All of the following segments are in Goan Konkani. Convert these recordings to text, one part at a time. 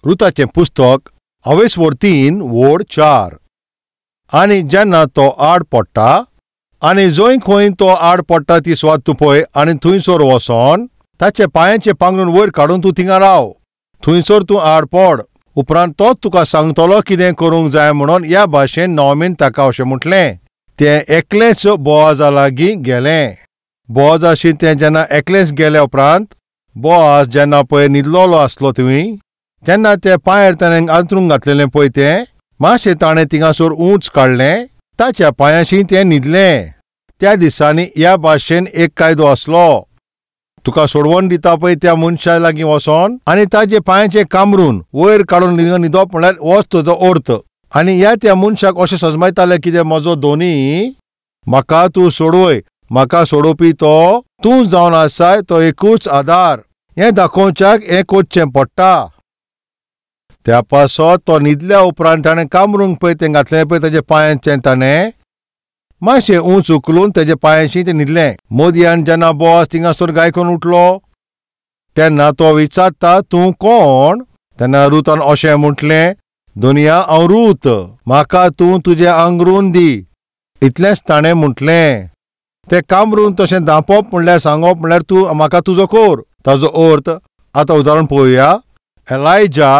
रुताचें पुस्तक अवेसवोर 3 वोड 4. आनी जेन्ना तो आड पडटा आनी जंय खंय तो आड पडटा ती सुवात तूं पळय आनी थंयसर वचोन ताचे पांयाचें पांगरून वयर काडून तूं थिंगा राव, थंयसर तूं आड पड. उपरांत तोच तुका सांगतलो कितें करूंक जाय म्हणून. ह्या भाशेन नॉमीन ताका अशें म्हटलें. तें एकलेंच बोआजा लागीं गेलें. बोआजाशी तें जेन्ना एकलेंच गेल्या उपरांत बोआज जेन्ना पळय न्हिदलोलो आसलो थंय, जेन्ना ते पांयार ताणें अंतरूंक घातलेलें पळय तें मातशें ताणें थिंगासर ऊंच काडलें, ताच्या पांयाशी तें न्हिदलें. त्या दिसांनी ह्या भाशेन एक कायदो आसलो, तुका सोडवण दिता पळय त्या मनशा लागीं वचोन आनी ताजे पांयाचें कामरून वयर काडून न्हिदप म्हणल्यार होच तुजो अर्थ. आनी ह्या त्या मनशाक अशें सजमायतालें कितें म्हजो दोनी म्हाका तूं सोडवय, म्हाका सोडोवपी तो तूं जावन आसाय, तो एकूच आदार. हें दाखोवच्याक हें करचें पडटा. त्या पासत तो न्हिदल्या उपरांत ताणें कामरूंक पळय तें घातलें पळय ताजे पांयांचें ताणें मातशें ऊंच उखलून तेजे पांयांशी तें न्हिदलें. मोदयान जेन्ना बोआज थिंगासर गायकून उठलो तेन्ना तो विचारता तूं कोण? तेन्ना रुतान अशें म्हटलें, दुनिया हांव रूत, म्हाका तूं तुजें आंगरून दी. इतलेंच ताणें म्हटलें. तें कामरून तशें धांपप म्हणल्यार सांगप म्हणल्यार तूं म्हाका तुजो कोर. ताजो अर्थ आतां उदाहरण पळोवया. एलायजा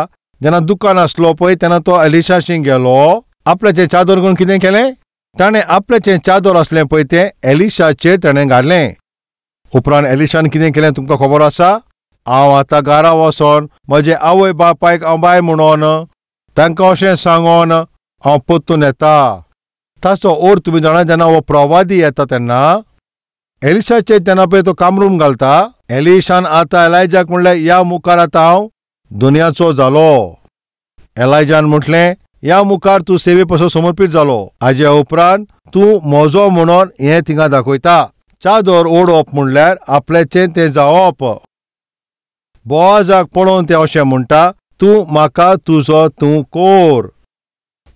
जेन्ना दुकान आसलो पळय तेन्ना तो एलिशाशी गेलो, आपल्याचें चादर घेवन कितें केलें, ताणें आपल्याचें चादर आसलें पळय तें एलिशाचेर ताणें घालें. उपरांत एलिशान कितें केलें तुमकां खबर आसा? हांव आतां घरा वचोन म्हजे आवय बापायक हांव बाय म्हणोन तांकां अशें सांगोन हांव परतून येता. ताचो अर्थ तुमी जाणा, जेन्ना हो प्रवादी येता तेन्ना एलिशाचेर तेन्ना पळय तो कामरूम घालता. एलिशान आतां एलायजाक म्हणलें, ह्या मुखार आतां हांव दुनियाचो जालो. एलायजान म्हटलें, ह्या मुखार तूं सेवे पासून समर्पीत जालो, हाजे उपरांत तूं म्हजो म्हणून हें थिंगा दाखयता. चादर ओडप म्हणल्यार आपल्याचें तें जावप. बोआजाक पळोवन तें अशें म्हणटा, तूं म्हाका तुजो तूं कोर,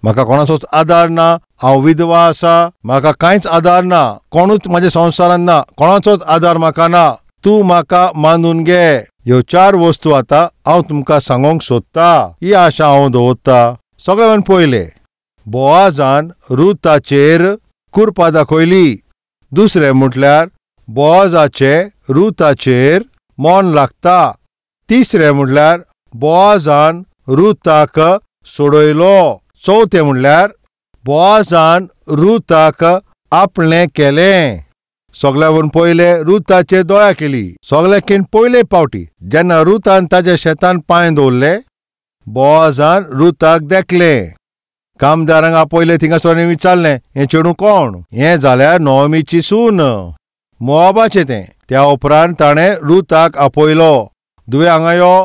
म्हाका कोणाचोच आदार ना, हांव विधवा आसा, म्हाका कांयच आदार ना, कोणूच म्हाज्या संवसारान ना, कोणाचोच आदार म्हाका ना, तूं म्हाका मानून घे. ह्यो 4 वस्तू आतां हांव तुमकां सांगूंक सोदता, ही आशा हांव दवरता. सगळ्यान पयलें बोआजान रुताचेर कृपा दाखयली. दुसरें म्हटल्यार बोआजाचे रुताचेर मन लागता. तिसरें म्हटल्यार बोआजान रुताक सोडयलो. चवथें म्हटल्यार बोआजान रुताक आपलें केलें. सगळ्यावन पयलें रुताचेर दया केली. सगळ्याकीन पयले पावटी जेन्ना रुतान ताज्या शेतान पांय दवरले, बोआजान रुताक देखलें. कामदारांक आपयलें थिंगासर विचारलें, हें चेडूं कोण? हें जाल्यार नोमीची सून, मोआबाचें तें. त्या उपरांत ताणें रुताक आपयलो, दुवे हांगा यो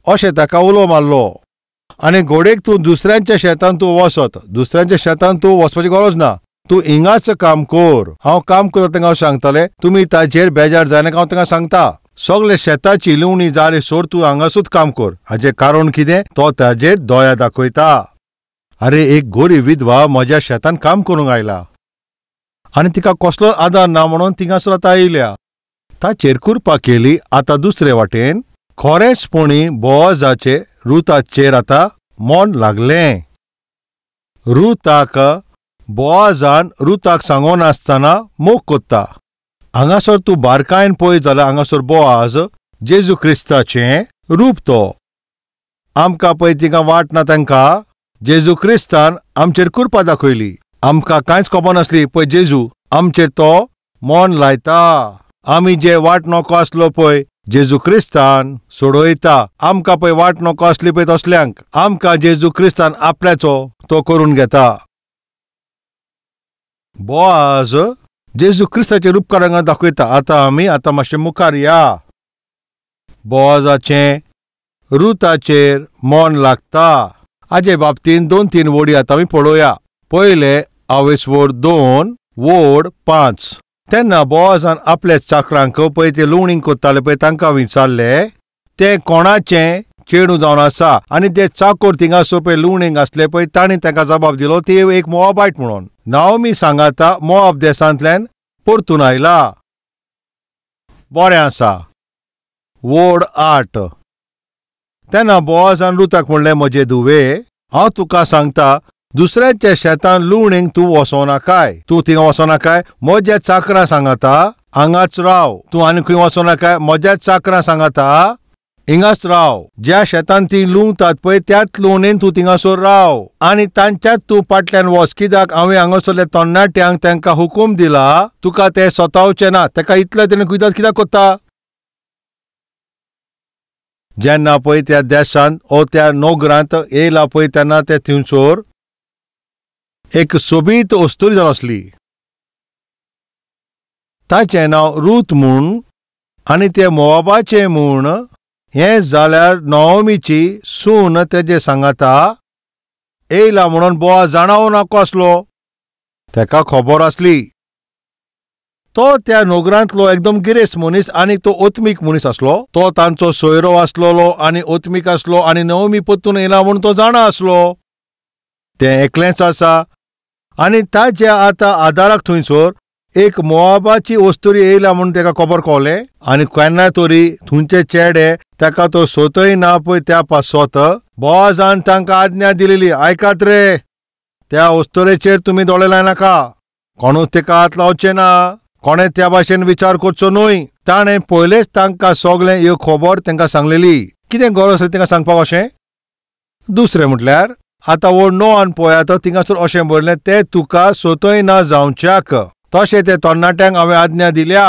अशें ताका उलो मारलो. आनी घोडेक तूं दुसऱ्यांच्या शेतान तूं वचत, दुसऱ्यांच्या शेतान तूं वचपाची गरज ना, तूं हिंगाच काम कर. हांव काम करता तांकां हांव सांगतलें, तुमी ताजेर बेजार जायनाका, हांव तांकां सांगता. सगळे शेताची लुवणी जाली सोड तूं हांगासूच काम कर. हाजें कारण कितें? तो ताजेर दया दाखयता. आरे एक गोरी विधवा म्हज्या शेतान काम करूंक आयला आनी तिका कसलो आदार ना म्हणून थिंगासर आतां आयल्या, ताचेर कृपा केली. आतां दुसरे वाटेन खरेंचपणी बोआजाचे रुताचेर आतां मन लागलें. रुताक बोआजान रुताक सांगोनासतना मोग कोत्ता. हांगासर तूं बारकायेन पळय जाल्यार हांगासर बोआज जेजू क्रिस्ताचें रूप. तो आमकां पळय तिका वाट ना, तांकां जेजू क्रिस्तान आमचेर कृपा दाखयली. आमकां कांयच खबर नासली, पळय जेजू आमचेर तो मन लायता. आमी जे वाट नको आसलो पळय जेजू क्रिस्तान सोडयता. आमकां पळय वाट नको आसली पळय तसल्यांक आमकां जेजू क्रिस्तान आपल्याचो तो करून घेता. बोआज जेजू क्रिस्ताचें रूपकार हांगा दाखयता. आतां आमी आतां मातशें मुखार या. बोआजाचें रुताचेर मन लागता. हाजे बाबतीन 2-3 वोडी आतां आमी पळोवया. पयलें आवेसवोर 2 वोड 5. तेन्ना बोआजान आपल्या चाकरांक पळय ते लुवणींक कोत्ताले पळय तांकां विचारलें, तें कोणाचें चेडूं जावन आसा? आनी ते चाकोर थिंगासर पळय लुवणींक आसले पळय तांणी तांकां जबाब दिलो, ती एक मोआबायट म्हणून. नाओमी सांगाता मोआब देशांतल्यान परतून आयला. बरें आसा. वोड 8. तेन्ना बोआजान रुताक म्हणलें, म्हजे धुवे, हांव तुका सांगता, दुसऱ्याच्या शेतान लुवणेक तूं वचो नाकाय. तूं थिंगा वचो नाकाय, म्हज्या चाकरां सांगाता हांगाच राव. तूं आनी खंय वचो नाकाय, म्हज्या चाकरां सांगाता हिंगाच राव. ज्या शेतान ती लुंवतात पळय त्याच लुवणेन तूं थिंगासर राव आनी तांच्यात तूं पाटल्यान वच. कित्याक हांवें हांगासरल्या तरणाट्यांक तांकां हुकूम दिला, तुका ते सतावचे ना. ताका इतलें तेणें कुयदाद कित्याक करता? जेन्ना पळय त्या देशांत ओ त्या नोगरांत येयला पळय तेन्ना ते थंयसर एक सोबीत अस्तुरी जावन आसली. ताचें नांव रूत म्हूण आनी तें मोआबाचें म्हूण. हें जाल्यार नओमीची सून तेजे सांगाता येयला म्हणून बोआज जाणावो नाको आसलो. तेका खबर आसली. तो त्या नोगरांतलो एकदम गिरेस्त मनीस आनी तो ओत्मीक मनीस आसलो. तो तांचो सोयरो आसलेलो आनी ओत्मीक आसलो आनी नओमी परतून येयला म्हूण तो जाणा आसलो. तें एकलेंच आसा आनी ताच्या आतां आदाराक थंयसर एक मोआबाची अस्तुरी येयला म्हूण ताका खबर कळ्ळें. आनी केन्ना तरी थंयचे चेडे ताका तो सोतय ना पळय त्या पासत बोआजान तांकां आज्ञा दिलेली, आयकात रे, त्या अस्तुरेचेर तुमी दोळे लायनाका, कोणूच ताका हात लावचे ना, कोणें त्या भाशेन विचार करचो न्हय. ताणें पयलेच तांकां सगळें ह्यो खबर तांकां सांगलेली. कितें गरज आसली तांकां सांगपाक अशें? दुसरें म्हटल्यार आतां वो णवान पळयात, थिंगासर अशें बरयलें, तें तुका सोतय ना जावच्याक तशें ते तरणाट्यांक हांवें आज्ञा दिल्या.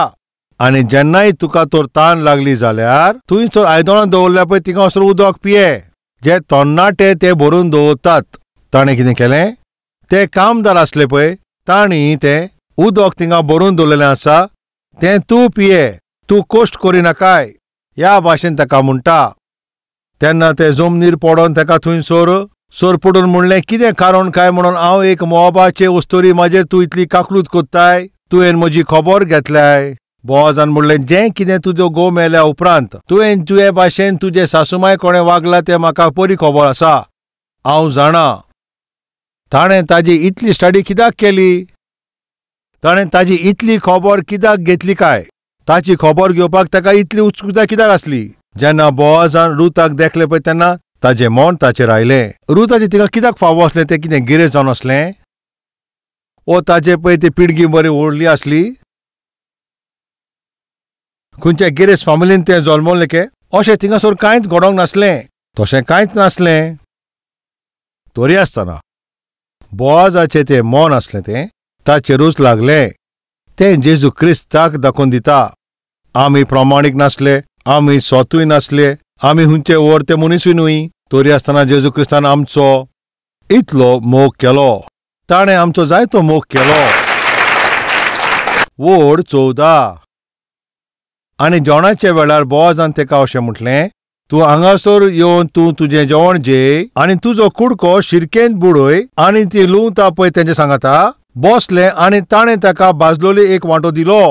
आनी जेन्नाय तुका तर तान लागली जाल्यार थंयसर आयदनां दवरल्या पळय थिंगासर उदक पिये. जे तरणाटे ते भरून दवरतात. ताणें कितें केलें, ते कामदार आसले पळय तांणी तें उदक थिंगा भरून दवरलेलें आसा तें तूं पिये, तूं कश्ट करिनाकाय ह्या भाशेन ताका म्हणटा. तेन्ना ते जमनीर पडोन ताका थंयसर सरपडून म्हणलें, कितें कारण काय म्हणून हांव एक मोआबाचे अस्तुरी, म्हाजेर तूं इतली काकलूत कोत्ताय, तुवें म्हजी खबर घेतल्याय. बोआजान म्हणलें, जें कितें तुजो घोव मेल्या उपरांत तुवें तुजे भाशेन तुजे सासुमाय कोणें वागला तें म्हाका बरी खबर आसा, हांव जाणा. ताणें ताजी इतली स्टडी कित्याक केली? ताणें ताजी इतली खबर कित्याक घेतली काय? ताची खबर घेवपाक ताका इतली उत्सुकता कित्याक आसली? जेन्ना बोआजान रुताक देखलें पळय तेन्ना ताजें मन ताचेर आयलें. रुताचें तिका कित्याक फावो आसलें? तें कितें गिरेस्त जावन आसलें? ओ ताजे पळय ती पिळगी बरी व्हडली आसली? खंयच्या गिरेस्त फामिलीन तें जल्मलें के? अशें थिंगासर कांयच घडोवंक नासलें, तशें कांयच नासलें. तरी आसतना बोआजाचें तें मन आसलें तें ताचेरूच लागलें. तें जेजू क्रिस्ताक दाखोवन दिता. आमी प्रमाणीक नासले, आमी सोतूय नासले, आमी हुंचे व्हड ते मनीसूय न्हय, तरी आसतना जेजू क्रिस्तान आमचो इतलो मोग केलो. ताणें आमचो जायतो मोग केलो. वोड 14. आनी जेवणाच्या वेळार बोआजान ताका अशें म्हटलें, तूं हांगासर येवन तूं तुजें जेवण जेय आनी तुजो कुडको शिरकेंत बुडय. आनी ती लुंवता पळय तेंचे सांगाता बसलें आनी ताणें ताका भाजलोली एक वांटो दिलो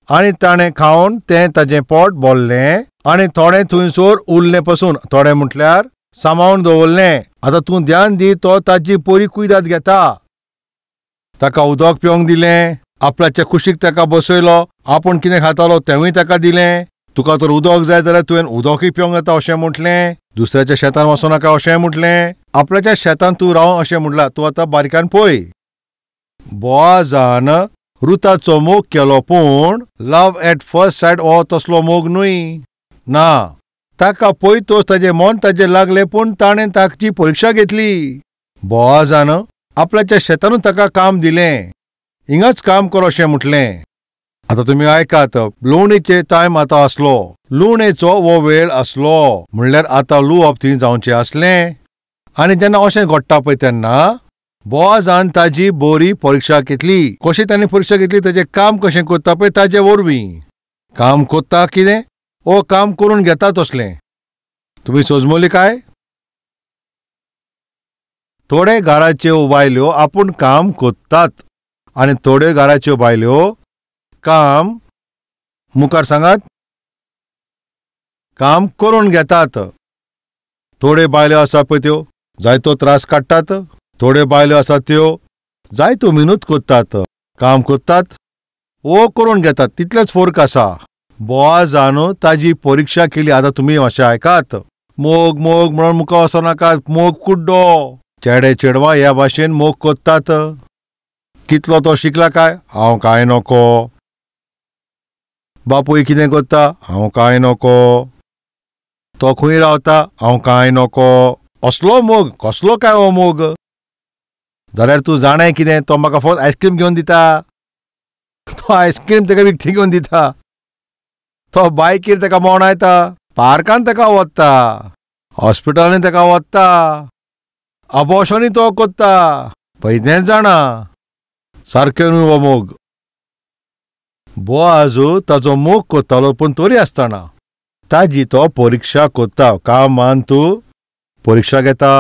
आनी ताणें खावन तें ताजें पोट भरलें आनी थोडें थंयसर उरलें पसून, थोडें म्हटल्यार सांबाळून दवरलें. आतां तूं ध्यान दी, तो ताजी परी कुयदाद घेता. ताका उदक पिवंक दिलें, आपल्याच्या कुशीक ताका बसयलो, आपूण कितें खातालो तेंवूय ताका दिलें. तुका तर उदक जाय जाल्यार तुवें उदकूय पिवंक येता अशें म्हटलें. दुसऱ्याच्या शेतान वचो नाका अशें म्हटलें. आपल्याच्या शेतान तूं राव अशें म्हटलां. तूं आतां बारक्यान पळय. बोआजान रुताचो मोग केलो, पूण लव एट फर्स्ट सायट हो तसलो मोग न्हय ना. ताका पळयतच ताजें मन ताजेर लागलें, पूण ताणें ताची परिक्षा घेतली. बोआजान आपल्याच्या शेतानूच ताका काम दिलें, हिंगाच काम कर अशें म्हटलें. आतां तुमी आयकात, लुवणेचे टायम आतां आसलो, लुवणेचो हो वेळ आसलो, म्हणल्यार आतां लुवप थंय जावचें आसलें. आनी जेन्ना अशें घडटा पळय तेन्ना बोआजान ताजी बरी परिक्षा घेतली. कशी ताणें परिक्षा घेतली? ताजें काम कशें करता पळय ताजे वरवीं. काम करता कितें ओ काम करून घेता तसलें. तुमी सोजमोली काय? थोडे घराच्यो बायल्यो आपूण काम करतात आनी थोड्यो घराच्यो बायल्यो काम मुखार सांगात काम करून घेतात. थोड्यो बायल्यो आसा पळय त्यो जायतो त्रास काडटात, थोड्यो बायल्यो आसात त्यो जायतो मिनत करतात, काम करतात वो करून घेतात, तितलेच फरक आसा. बोआजान ताजी परिक्षा केली. आतां तुमी मातशें आयकात. मोग मोग म्हणून मुखार वचो नाका, मोग कुड्डो. चेडे चेडवां ह्या भाशेन मोग कोत्तात. कितलो तो शिकला काय? हांव कांय नको. बापूय कितें कोत्ता? हांव कांय नको. तो खंय रावता? हांव कांय नको. असलो मोग कसलो काय हो मोग? जाल्यार तूं जाणाय कितें, तो म्हाका फक्त आयस्क्रीम घेवन दिता, तो आयस्क्रीम ताका विकती घेवन दिता, तो बायकीर ताका मोणायता, पार्कान ताका वता, हॉस्पिटलांनी ताका वता, अबॉर्शनूय तो कोत्ता. पयतेंच जाणा सारकें न्हू हो मोग. बोआजू ताजो मोग कोत्तालो, पूण तरी आसतना ताजी तो परिक्षा कोत्ता. कामान तूं परिक्षा घेता.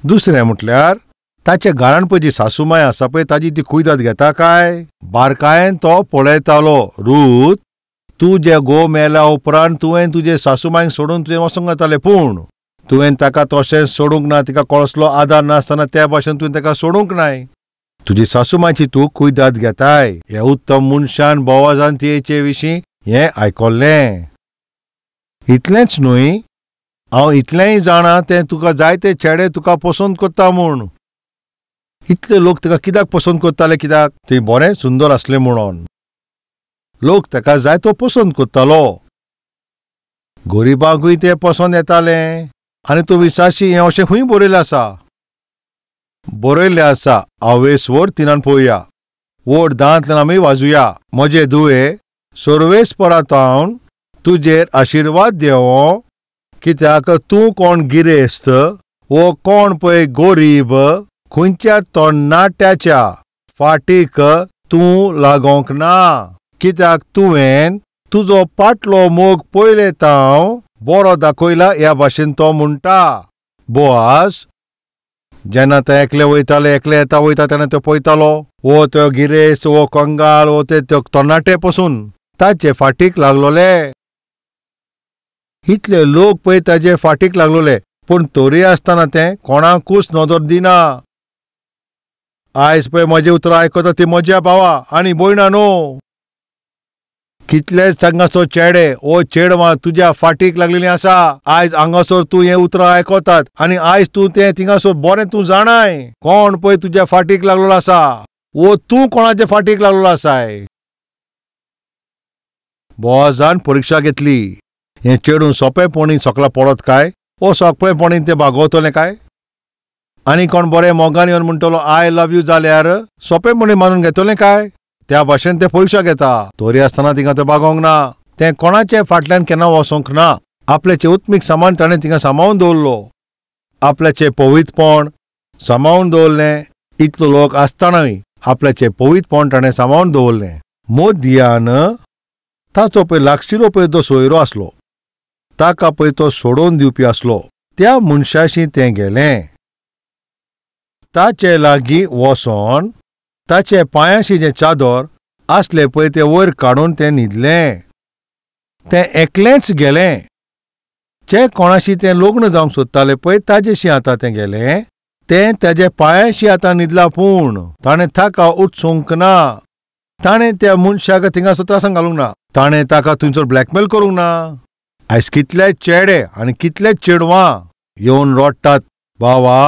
दुसरें म्हटल्यार ताच्या घरान पळय जी सासूमाय आसा पळय ताजी ती कुयदाद घेता काय? बारकायेन तो पळयतालो. रूत, तुजे घोव मेल्या उपरांत तुवें तुजे सासूमायक सोडून तुवें वचूंक जातालें, पूण तुवें ताका तशें सोडूंक ना. तिका कसलो आदार नासतना त्या भाशेन तुवें ताका सोडूंक नाय. तुजी सासूमायची तूं कुयदाद घेताय. ह्या उत्तम मनशान बोवाजान तिचे विशीं हें आयकल्लें. इतलेंच न्हय, हांव इतलेंय जाणा तें तुका जायते चेडे तुका पसंत कोत्ता म्हूण. इतले लोक ताका कित्याक पसंत कोत्ताले? कित्याक थंय बरें सुंदर आसलें म्हणून लोक ताका जाय तो पसंत कोत्तालो. गरिबांकूय तें पसंत येतालें. आनी तूं विश्वासी हें अशें खंय बरयलें आसा? बरयल्लें आसा. हांवेस वड तिनान पळोवया, वड दांतल्यान आमी वाजुया. म्हजे दुवे सर्वेस्परांत तुजेर आशिर्वाद देवो, कित्याक तूं कोण गिरेस्त वो कोण पळय गोरीब, खंयच्या तरणाट्याच्या फाटीक तूं लागोंक ना. कित्याक तुवें तुजो पाटलो मोग पयले तांव बरो दाखयला. ह्या भाशेन तो म्हणटा. बोआज जेन्ना ते एकले वयताले, एकले येता वयता तेन्ना तो पळयतालो, वो तो गिरेस्त, वो कंगाल, वो ते तरणाटे पसून ताचे फाटीक लागलोले. इतले लोक पळय ताजे फाटीक लागलोले, पूण तरी आसतना तें कोणाकूच नदर दिना. आयज पळय म्हजें उतरां आयकता ती म्हज्या भावा आनी भयणा न्हू. कितलेच हांगासर चेडे ओ चेडवां तुज्या फाटीक लागलेलीं आसा. आयज हांगासर तूं हें उतरां आयकतात आनी आयज तूं तें थिंगासर बरें तूं जाणाय कोण पळय तुज्या फाटीक लागलेलो आसा, वो तूं कोणाच्या फाटीक लागलेलो आसाय. बोआजान परिक्षा घेतली. हें चेडूं सोंपेपणी सकला पडत काय, वो सोंपेपणी तें बागवतलें काय? आनी कोण बरें मोगान येवन म्हणटलो I love you जाल्यार सोंपेपणी मानून घेतलें काय? त्या भाशेन तें परिक्षा घेता. तरी आसतना तिंगा तें बागोवंक ना. तें कोणाचे फाटल्यान केन्ना वचोंक ना. आपल्याचें उत्मीक सामान ताणें तिंगा सांबाळून दवरलो. आपल्याचें पवित्रपण सांबाळून दवरलें. इतलो लोक आसतनाय आपल्याचें पवित्रपण ताणें सांबाळून दवरलें. मोदयान ताचो पळय लागशिलो पळय तो सोयरो आसलो, ताका पळय तो सोडोवन दिवपी आसलो. त्या मनशाशी तें गेलें. ताचे लागीं वचोन ताचे पांयाशी जें चादर आसलें पळय तें वयर काडून तें न्हिदलें. तें एकलेंच गेलें. जे कोणाशी तें लग्न जावंक सोदतालें पळय ताजेशी आतां तें गेलें. तें ताजे पांयाशी आतां न्हिदलां, पूण ताणें ताका उठसूंक ना. ताणें त्या मनशाक थिंगासर त्रासान घालूंक ना. ताणें ताका थंयसर ब्लॅकमेल करूंक ना. आयज कितले चेडे आनी कितले चेडवां येवन रडटात, बावा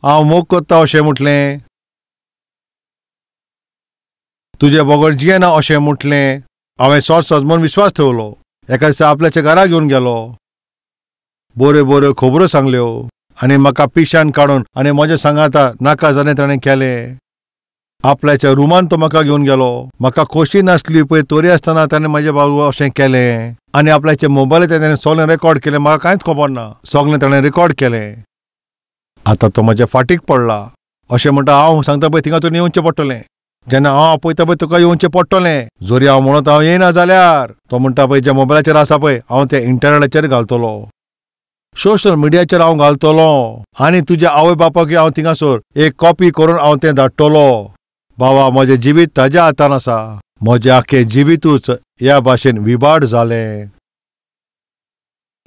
हांव मोग कोत्ता अशें म्हटलें, तुजे बगर जियेना अशें म्हटलें. हांवें सोज सोज म्हूण विश्वास ठेवलो. एका दिसा आपल्याच्या घरा घेवन गेलो, बऱ्यो बऱ्यो खबरो सांगल्यो आनी म्हाका पिशान काडून आनी म्हज्या सांगाता नाका जालें ताणें केलें. आपल्याच्या रुमान तो म्हाका घेवन गेलो. म्हाका खोशी नासली पळय तरी आसतना ताणें म्हज्या बाबू अशें केलें. आनी आपल्याच्या मोबायलाचेर ताणें सगळें रेकॉर्ड केलें. म्हाका कांयच खबर ना, सगळें ताणें रेकॉर्ड केलें. आतां तो म्हज्या फाटीक पडला अशें म्हणटा. हांव सांगता पळय थिंगा तुवें येवचें पडटलें. जेन्ना हांव आपयता पळय तुका येवचें पडटलें. जरी हांव म्हणत हांव येयना जाल्यार तो म्हणटा पळय ज्या मोबायलाचेर आसा पळय हांव तें इंटरनॅटाचेर घालतलो, सोशल मिडियाचेर हांव घालतलो आनी तुज्या आवय बापाक हांव थिंगासर एक कॉपी करून हांव तें धाडटलो. बाबा म्हजें जिवीत ताज्या हातान आसा. म्हजें आख्खें जिवितूच ह्या भाशेन विबाड जालें.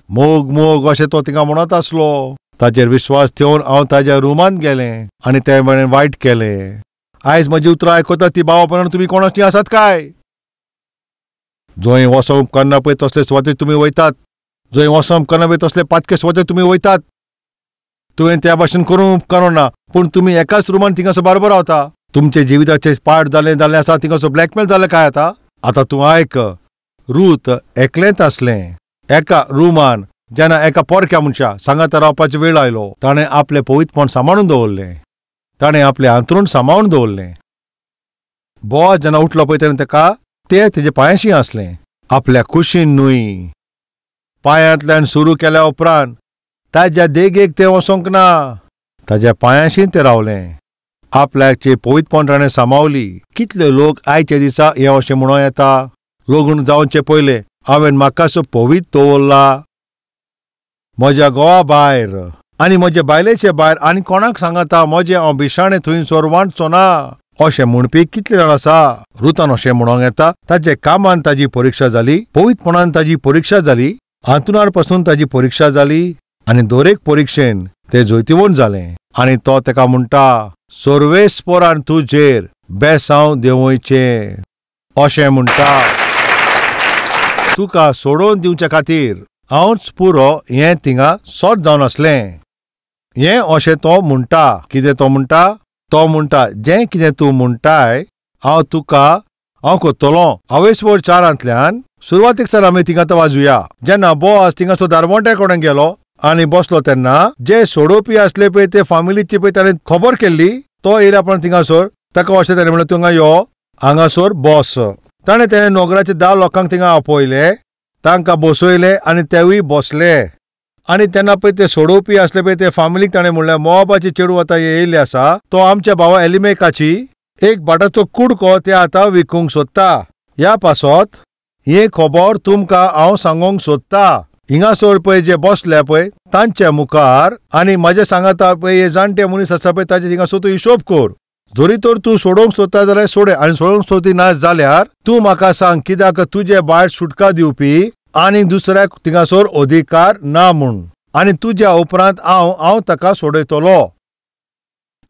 मोग मोग अशें तो थिंगा म्हणत आसलो. ताचेर विश्वास ठेवन हांव ताज्या रुमांत गेलें आनी तें म्हळें वायट केलें. आयज म्हजी उतरां आयकता ती बाबा पण तुमी कोणाची आसात काय? जंय वचोंक उपकारना पळय तसले सुवातेर तुमी वयतात. जंय वसम करना पळय तसले पातके सुवातेर तुमी वयतात. तुवें त्या भाशेन करूंक उपकारना, पूण तुमी एकाच रुमान थिंगासो बारबर रावता. तुमचे जिविताचे पाड जालें जालें आसा, थिंगासो ब्लॅकमेल जालें काय आतां. आतां तूं आयक, रूत एकलेंच आसलें एका रुमान. जेन्ना एका पोरक्या मनशा सांगाता रावपाचो वेळ आयलो, ताणें आपलें पवित्रपण सांबाळून दवरलें, ताणें आपलें हांतरूण सांबाळून दवरलें. बॉस जेन्ना उठलो पळय तेन्ना ताका तें तेजे पांयाशी आसलें, आपल्या कुशीन न्हय. पांयांतल्यान सुरू केल्या उपरांत ताज्या देगेक तें वचोंक ना, ताज्या पांयाशी तें रावलें. आपल्याचे पवित्रपण ताणें सांबावली. कितले लोक आयच्या दिसा हें अशें म्हणूं येता, लग्न जावचे पयलें हांवें म्हाकासो पवित्र दवरला, म्हज्या घोवा भायर आनी म्हज्या बायलेचे भायर आनी कोणाक सांगता म्हजें हांव बिशाणें थंयसर वांटचो ना, अशें म्हणपी कितले जाण आसा. रुतान अशें म्हणूंक येता, ताजे कामान ताजी परिक्षा जाली, पवित्रपणान ताजी परिक्षा जाली, हांतुणार पासून ताजी परिक्षा जाली आनी दरेक परिक्षेन तें जैतिवंत जालें. आनी तो ताका म्हणटा, सर्वेस्परान तुजेर बेसांव देंवयचें, अशें म्हणटा. तुका सोडोवन दिवचे खातीर हांवच पुरो हें थिंगा सत जावन आसलें. हें अशें तो म्हणटा. कितें तो म्हणटा? तो म्हणटा, जें कितें तूं म्हणटाय हांव तुका हांव करतलो. हांवेस्वर 4 सुरवातीक सर आमी थिंगा आतां वाजुया. जेन्ना बॉस थिंगासो दारवंट्या कडेन गेलो आनी बसलो तेन्ना जे सोडोवपी आसले पळय ते फामिलीची पळय ताणें खबर केल्ली. तो येयला पण थिंगासर, ताका अशें ताणें म्हणलें, तूं हांगा यो, हांगासर बस. ताणें तेणें नोगराचे 10 लोकांक थिंगा आपयले, तांकां बसयले आनी तेवूय बसले. आनी तेन्ना पळय ते सोडोवपी आसले पळय ते फामिलीक ताणें म्हणलें, मोवाबाची चेडूं आतां येयल्ली आसा, तो आमच्या भावा एलिमेकाची एक भाटाचो कुडको ते आतां विकूंक सोदता. ह्या पासत हें खबर तुमकां हांव सांगूंक सोदता. हिंगासर पळय जे बसले पळय तांच्या मुखार आनी म्हाजे सांगाता पळय हे जाणटे मनीस आसा पळय ताजे थिंगासर तूं हिशोब कर. जरी तर तूं सोडोवंक सोदता जाल्यार सोडय, आनी सोडोवंक सोदी ना जाल्यार तूं म्हाका सांग, कित्याक तुजे भायर सुटका दिवपी आनी दुसऱ्याक थिंगासर अधिकार ना म्हूण, आनी तुज्या उपरांत हांव हांव ताका सोडयतलो.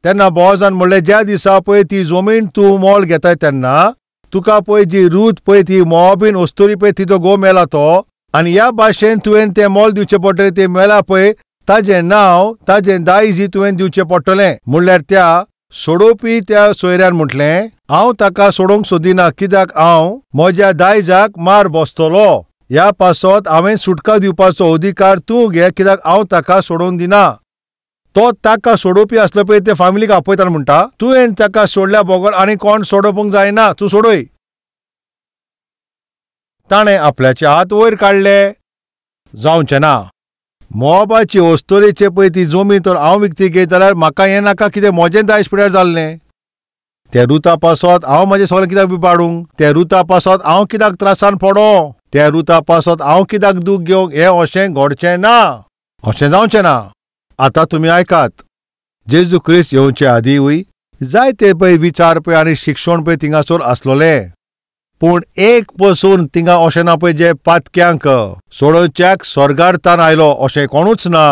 तेन्ना बोवाजान म्हणलें, ज्या दिसा पळय ती जमीन तूं मोल घेताय तेन्ना तुका पळय जी रूत पळय ती मोवाबीन अस्तुरी पळय तिचो घोव मेला तो, आनी ह्या भाशेन तुवें तें मोल दिवचें पडटलें. तें मेला पळय ताजें नांव ताजें दायजी तुवें दिवचें पडटलें. म्हणल्यार त्या सोडोवपी त्या सोयऱ्यान म्हटलें, हांव ताका सोडोवंक सोदिना, कित्याक हांव म्हज्या दायजाक मार बसतलो. ह्या पासत हांवें सुटका दिवपाचो अधिकार तूं घे, कित्याक हांव ताका सोडोवन दिना. तो ताका सोडोवपी आसलो पळय ते फामिलीक आपयताना म्हणटा, तुवें ताका सोडल्या बगर आनी कोण सोडोवंक जायना, तूं सोडय. ताणें आपल्याचे हात वयर काडले, जावचें ना. मोवाबाची अस्तुरेचे पळय ती जमीन तर हांव विकती घेत जाल्यार म्हाका हें नाका, कितें म्हजें दायज पिड्यार जाल्लें. त्या रुता पासत हांव म्हाजें सगळें कित्याक बिबाडूंक, त्या रुता पासत हांव कित्याक त्रासान पडों, त्या रुता पासत हांव कित्याक दूख घेवंक, हें अशें घडचें ना, अशें जावचें ना. आतां तुमी आयकात, जेजू क्रिस्त येवचे आदींय जायते पळय विचार पळय आनी शिक्षण पळय थिंगासर आसलोलें, पूण एक पसून थिंगा अशें ना पळय जे पातक्यांक सोडोवच्याक स्वर्गार तान आयलो अशें कोणूच ना.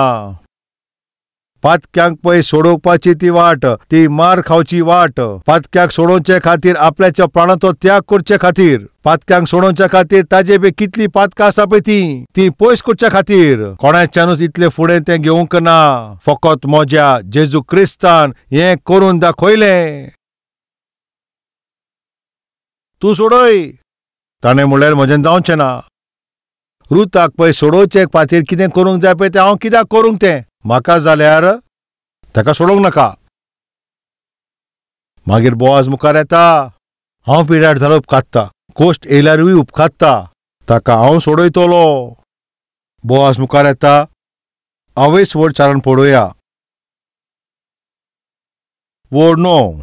पातक्यांक पळय सोडोवपाची ती वाट, ती मार खावची वाट, पातक्याक सोडोवचे खातीर आपल्याच्या प्राणाचो त्याग करचे खातीर, पातक्यांक सोडोवच्या खातीर ताजे पळय कितली पातकां आसा पळय ती ती पयस करच्या खातीर कोणाच्यानूच इतले फुडें तें घेवंक ना. फकत म्हज्या जेजू क्रिस्तान हें करून दाखयलें. तूं सोडय, ताणें म्हणल्यार म्हजें जावचें ना. रुताक पळय सोडोवचे खातीर कितें करूंक जाय पळय तें हांव कित्याक करूंक तें, म्हाका जाल्यार ताका सोडोवंक नाका. मागीर बोवाज मुखार येता, हांव पिड्यार जाल्यार उपकात्ता, कोश्ट येयल्यारूय उपकात्ता, ताका हांव सोडयतलो. बोवाज मुखार येता, हांवें वड 4 पळोवया. वड 9.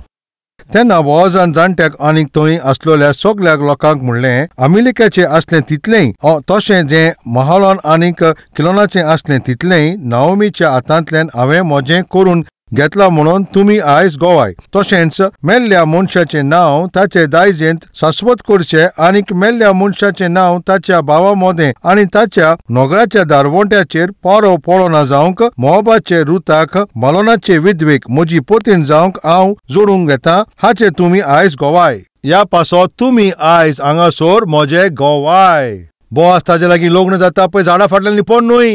तेन्ना बोवाजान जाणट्याक आनीक थंय आसलेल्या सगल्या लोकांक म्हणलें, अमिलिकाचें आसलें तितलेंय तशें जें महालोन आनीक किलोनाचें आसलें तितलेंय नाओमीच्या हातांतल्यान हांवें म्हजें करून घेतला म्हणून तुमी आयज गोवाय. तशेंच मेल्ल्या मनशाचें नांव ताचे दायजेंत शाश्वत करचें आनीक मेल्ल्या मनशाचें नांव ताच्या भावा मदें आनी ताच्या नोगराच्या दारवंट्याचेर पारो पळोना जावंक मोहबाचे रुताक मालोनाचे विधवेक म्हजी पोतीन जावंक हांव जोडूंक घेता हाचें तुमी आयज गोवाय. ह्या पासो तुमी आयज हांगासर म्हजे गोवाय. बोवाज ताजे लागीं लग्न जाता पळय झाडां फाटल्यान लिपोवन न्हय.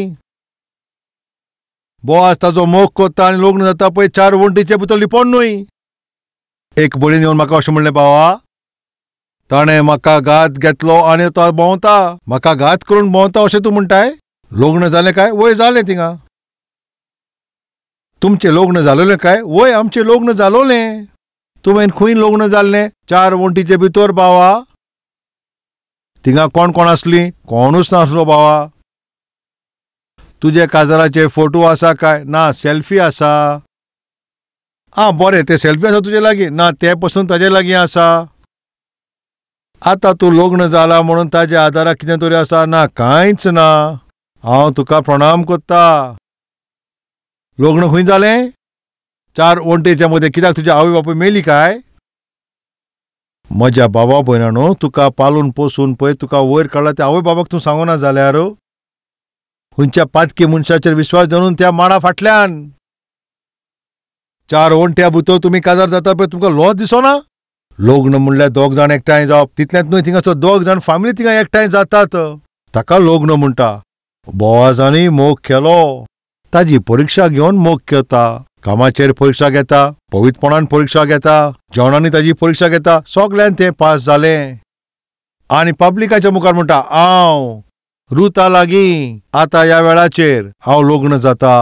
बोवाज ताजो मोग कोत्ता आनी लग्न जाता पळय 4 वण्टीचे भितर लिपोवन न्हय. एक भयणीन येवन म्हाका अशें म्हणलें, बावा ताणें म्हाका घात घेतलो आनी तो भोंवता, म्हाका घात करून भोंवता अशें तूं म्हणटाय? लग्न जालें काय? वय जालें. थिंगा तुमचें लग्न जालोलें काय? वय आमचें लग्न जालोलें. तुवें खंय लग्न जाल्लें? 4 वण्टीचे भितर बावा. थिंगा कोण कोण आसलीं? कोणूच नासलो बावा. तुजे काजाराचे फोटो आसा काय? ना. सेल्फी आसा? आं बरें, ते सेल्फी आसा तुजे लागीं? ना, ते पसून ताजे लागीं आसा. आतां तूं लग्न जाला म्हणून ताज्या आदाराक कितें तरी आसा? ना, कांयच ना. हांव तुका प्रणाम कोत्ता. लग्न खंय जालें? 4 वण्टीच्या मदें. कित्याक तुजी आवय बापूय मेली काय? म्हज्या बाबा भयणानो, तुका पालून पोसून पळय तुका वयर काडला त्या आवय बाबाक तूं सांगना जाल्यार खंयच्या पातकी मनशाचेर विश्वास दवरून त्या माडा फाटल्यान 4 वण्ट्या भितर तुमी काजार जाता पळय तुमकां लॉस दिसना? लग्न म्हणल्यार 2 जाण एकठांय जावप, तितलेंच न्हय, थिंगासर 2 जाण फामिली थिंगा एकठांय जातात, ताका लग्न म्हणटा. बोवाजांनी मोग केलो, ताजी परिक्षा घेवन मोग करता, कामाचेर परिक्षा घेता, पवित्रपणान परिक्षा घेता, जेवणांनी ताजी परिक्षा घेता, सगळ्यान तें पास जालें. आनी पब्लिकाच्या मुखार म्हणटा, हांव रुता लागीं आतां ह्या वेळाचेर हांव लग्न जाता,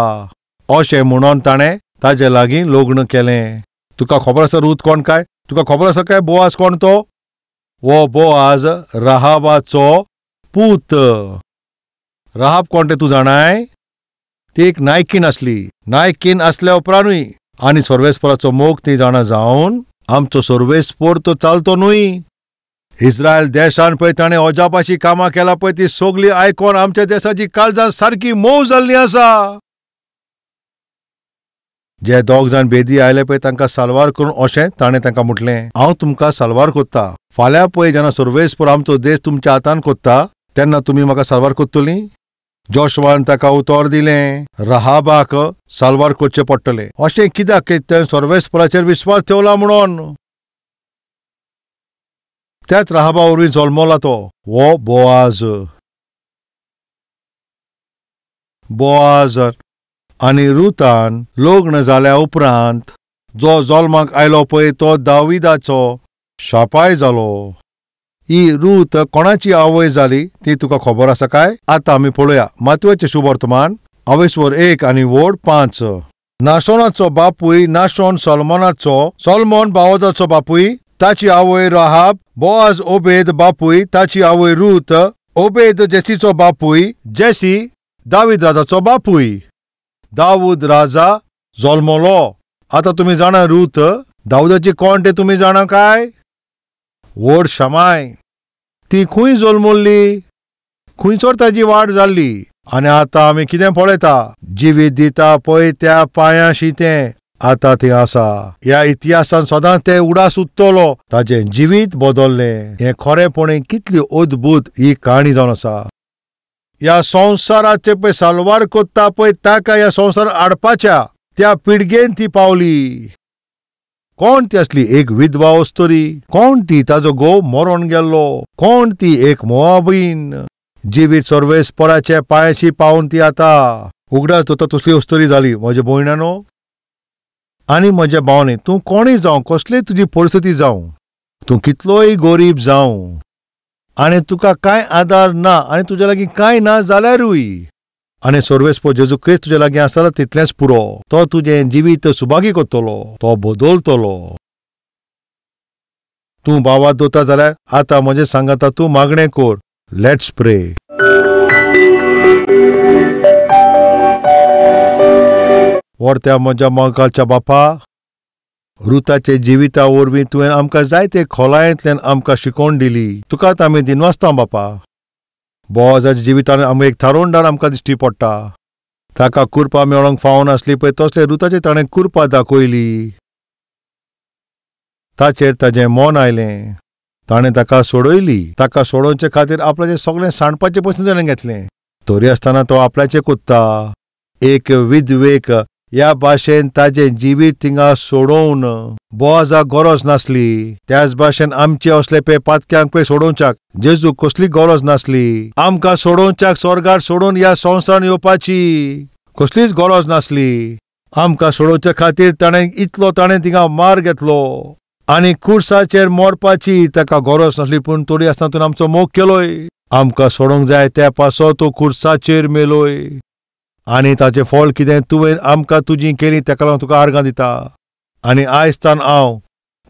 अशें म्हणून ताणें ताजे लागीं लग्न केलें. तुका खबर आसा रूत कोण काय? तुका खबर आसा काय बोवाज कोण तो? वो बोवाज राहाबाचो पूत. राहाब कोण तें तूं जाणाय? ती एक नायकीन आसली. नायकीन आसल्या उपरांतूय आनी सर्वेस्पराचो मोग ती जाणा जावन आमचो सर्वेस्पर तो चालतो न्हय. इस्रायल देशान पळय ताणें अजापाची कामां केला पळय, ती सगळी आयकोन आमच्या देशाची काळजां सारकी मोव जाल्ली आसा. जे 2 जाण बेदी आयले पळय तांकां साल्वार करून अशें ताणें तांकां म्हटलें, हांव तुमकां साल्वार कोत्ता, फाल्यां पळय जेन्ना सर्वेस्पर आमचो देश तुमच्या हातान कोत्ता तेन्ना तुमी म्हाका साल्वार कोत्तलीं? जोशवान ताका उतर दिलें, राहाबाक साल्वार करचें पडटलें. अशें कित्याक? तें सर्वेस्पराचेर विश्वास ठेवला म्हणून. त्याच राहाबा वरवीं जल्मला तो हो बोवाज. बोवाज आनी रुतान लग्न जाल्या उपरांत जो जल्माक आयलो पळय तो दाविदाचो शापाय जालो. ही रूत कोणाची आवय जाली ती तुका खबर आसा काय? आतां आमी पळोवया मातयेचें शुभवर्तमान अवेस्वर 1 आनी वोड 5. नाशोनाचो बापूय नाशोन सॉल्मोनाचो, सॉल्मोन बावजाचो बापूय, ताची आवय राहाब, बोआज ओबेद बापूय, ताची आवय रूत, ओबेद जेसीचो बापूय, जेसी दावीद राजाचो बापूय. दाऊद राजा जल्मलो. आतां तुमी जाणा रूत दाऊदाची कोण तें तुमी जाणा काय? व्हड शमाय. ती खंय जल्मल्ली, खंयसर ताजी वाड जाल्ली. आनी आतां आमी कितें पळयता? जिवीत दिता पळय त्या पांयाशी तें आतां थंय आसा. ह्या इतिहासान सदांच तें उडास उत्तलो. ताजें जिवीत बदल्लें. हें खरेंपणी कितली अद्भुत ही काणी जावन आसा. ह्या संवसाराचे पळय साल्वार कोत्ता पळय ताका ह्या संवसार हाडपाच्या त्या पिळगेन ती पावली. कोण ती आसली? एक विधवा अस्तुरी. कोण ती? ताजो घोव मरोन गेल्लो. कोण ती? एक मोआबीन. जिवीत सर्वेस्पराच्या पांयाशी पावून ती आतां उगडास दवरता तसली अस्तुरी जाली. म्हज्या भयणानो आनी म्हज्या भावांनी, तूं कोणूय जावं, कसलीय तुजी परिस्थिती जावं, तूं कितलोय गरीब जावं आनी तुका कांय आदार ना आनी तुज्या लागीं कांय ना जाल्यारूय आनी सर्वेस्पर जेजू क्रिस्त तुज्या लागीं आसता तितलेंच पुरो. तो तुजें जिवीत सुभागी करतलो, तो बदलतलो. तूं भावात दवरता जाल्यार आतां म्हजें सांगाता तूं मागणें कर. Let's pray. व्हरत्या म्हज्या मोगाच्या बापा, रुताचे जिविता वरवीं तुवें आमकां जायते खोलायेंतल्यान आमकां शिकोवन दिली. तुकाच आमी दिनवासता बापा. बोवाजाच्या जिवितान आमकां एक थारोवणदार आमकां दिश्टी पडटा. ताका कुरपा मेळोंक फावनासली पळय तसले रुताचेर ताणें कुरपा दाखयली. ताचेर ताजें मन आयलें, ताणें ताका सोडयली. ताका सोडोवचे खातीर आपल्याचें सगळें सांडपाचें पसून ताणें घेतलें. तरी आसतना तो आपल्याचें कोत्ता. एक विधवेक ह्या भाशेन ताजें जिवीत थिंगा सोडोवन बोआजाक गरज नासली. त्याच भाशेन आमचे असले पे पातक्यांक पे सोडोवच्याक जेजूक कसली गरज नासली. आमकां सोडोवच्याक स्वर्गार सोडून ह्या संवसारान येवपाची कसलीच गरज नासली. आमकां सोडोवच्या खातीर ताणें इतलो ताणें थिंगा मार घेतलो आनी कुर्साचेर मरपाची ताका गरज नासली, पूण तरी आसतना तूं आमचो मोग केलोय. आमकां सोडोवंक जाय त्या पासो तूं कुर्साचेर मेलोय आनी ताचें फळ कितें तुवें आमकां तुजी केली ताका लागून तुका आर्गां दिता. आनी आयज तान हांव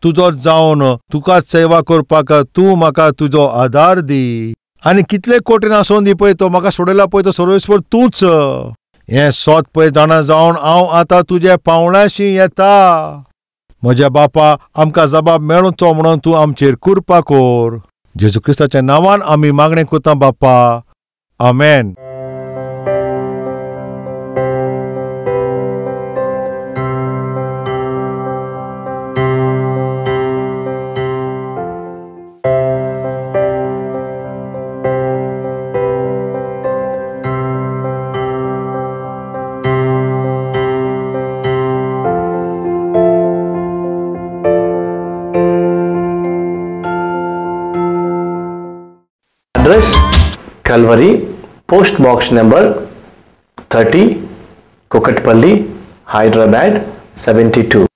तुजो जावन तुकाच सेवा करपाक तूं म्हाका तुजो आदार दी. आनी कितले कठीण आसून दी पळय तो म्हाका सोडयला पळय तो सर्वेस्पर तूंच. हें सोत पळय जाणा जावन हांव आतां तुज्या पावणाशी येता. म्हज्या बापा आमकां जबाब मेळचो म्हणून तूं आमचेर कृपा कर. जेजू क्रिस्ताच्या नांवान आमी मागणें करता बापा, आमेन. Address: Calvary, Post Box number 30, Kukatpally, Hyderabad 72.